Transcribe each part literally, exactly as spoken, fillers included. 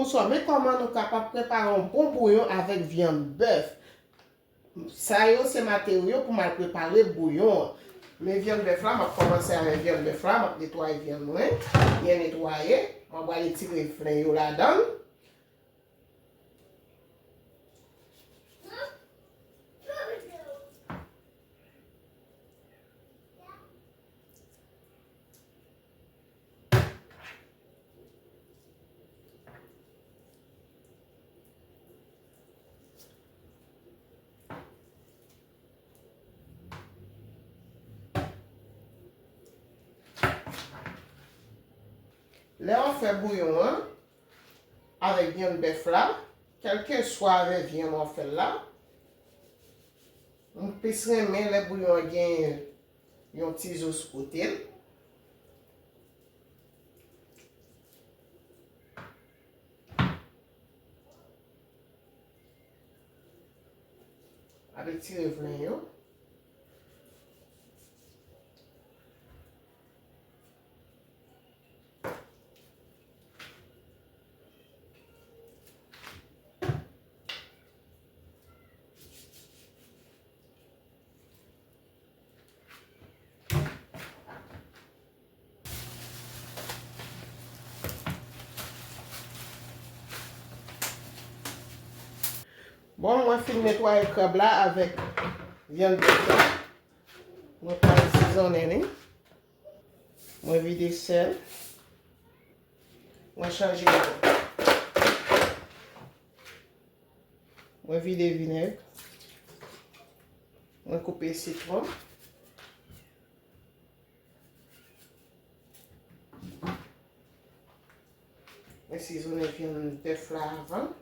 Bonswa, men kòman nou kapab prepare yon bon bouyon avèk vyann bèf. Sa yo se materyo pou m al prepare bouyon an. Men vyann bèf la, m ap kòmanse avèk vyann bèf la, m ap netwaye vyann mwen, byen netwaye. Mwen pral retire flen yo ladan l. Lè w ap fè bouyon an avèk vyann bèf la, kèlkeswa avèk vyann w ap fè l la, m plis renmen lè bouyon an gen yon ti zo sou kote l. Ap etire vyann yo. Bon, mwen fin netwaye krab la avèk vyann bèf la. Mwen pral sizonnen li. Mwen vide sèl. Mwen chanje bò. Mwen vide vinèg. Mwen koupe sitwon. Mwen sizonnen vyann bèf la avan.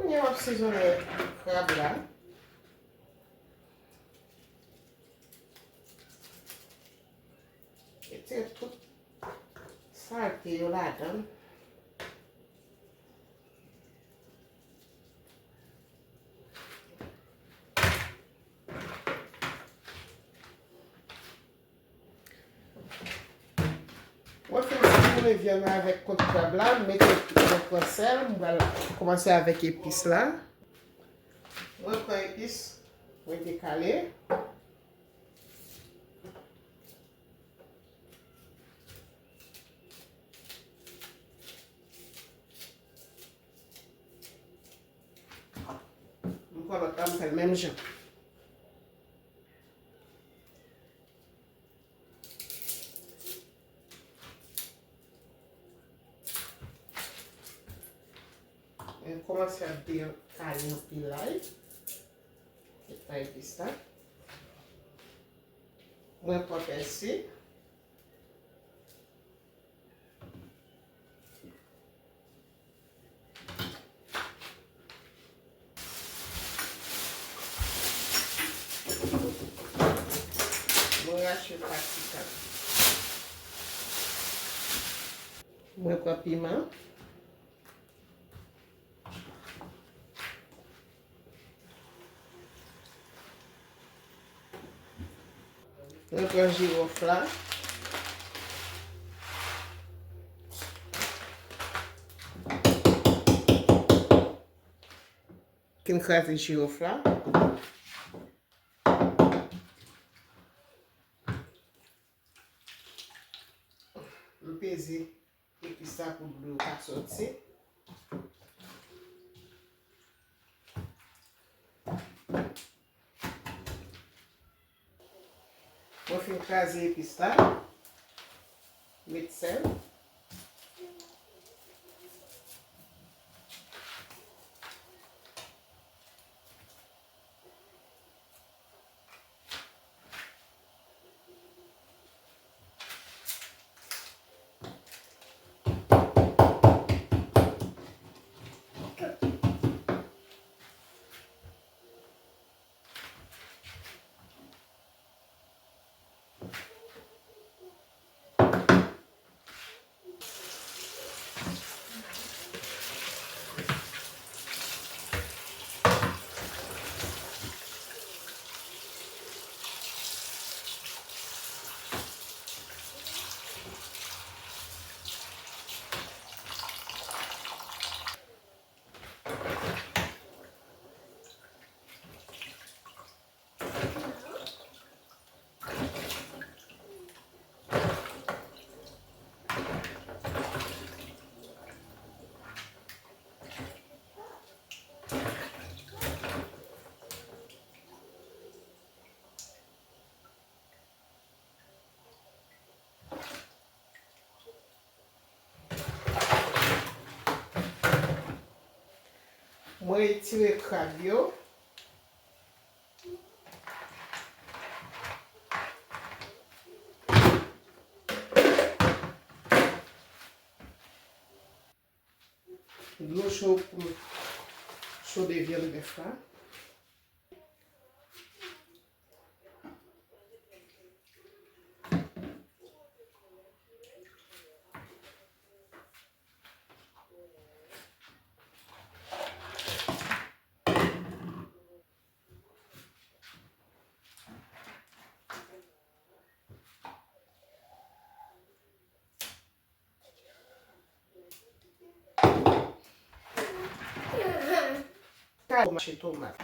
Kounye a, w ap sizonnen krab la. Retire tout salte yo ladan l. Mwen fin sizonnen vyann nan avèk kot krab la, m mete, mwen pran sèl, m pral kòmanse avèk epis la. Mwen pran epis, mwen dekale. M pran lòt la, m fè l menm jan. Mwen kòmanse ap dekale anpil lay. Dekale epis la. Mwen pran pèsi. Mwen rache paprikan. Mwen pran piman. Mwen pran jiwòf la. Fin kraze jiwòf la. M peze epis la pou dlo yo pa soti. Mwen fin kraze epis la. Met sèl. Retire krab yo. Dlo cho pou m chode vyann bèf la. Ka mache tomat.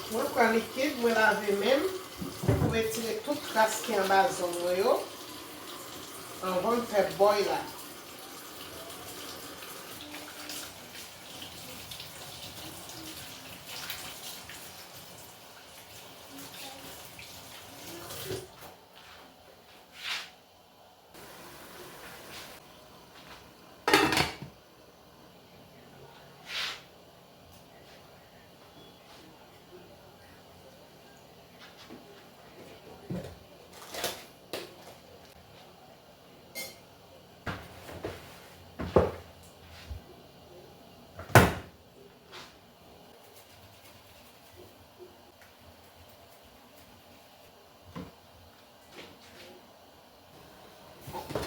Mwen pran likid, mwen lave men m pou retire tout kras ki anba zong mwen yo anvan m fè bòy la.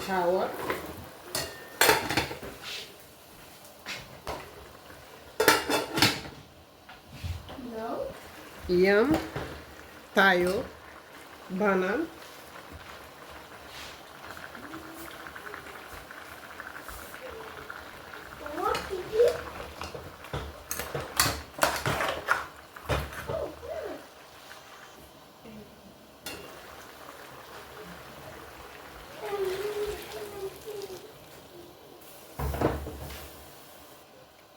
Kawòt. Yanm, tayo, bannann.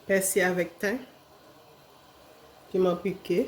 Pèsi avèk ten, piman pike.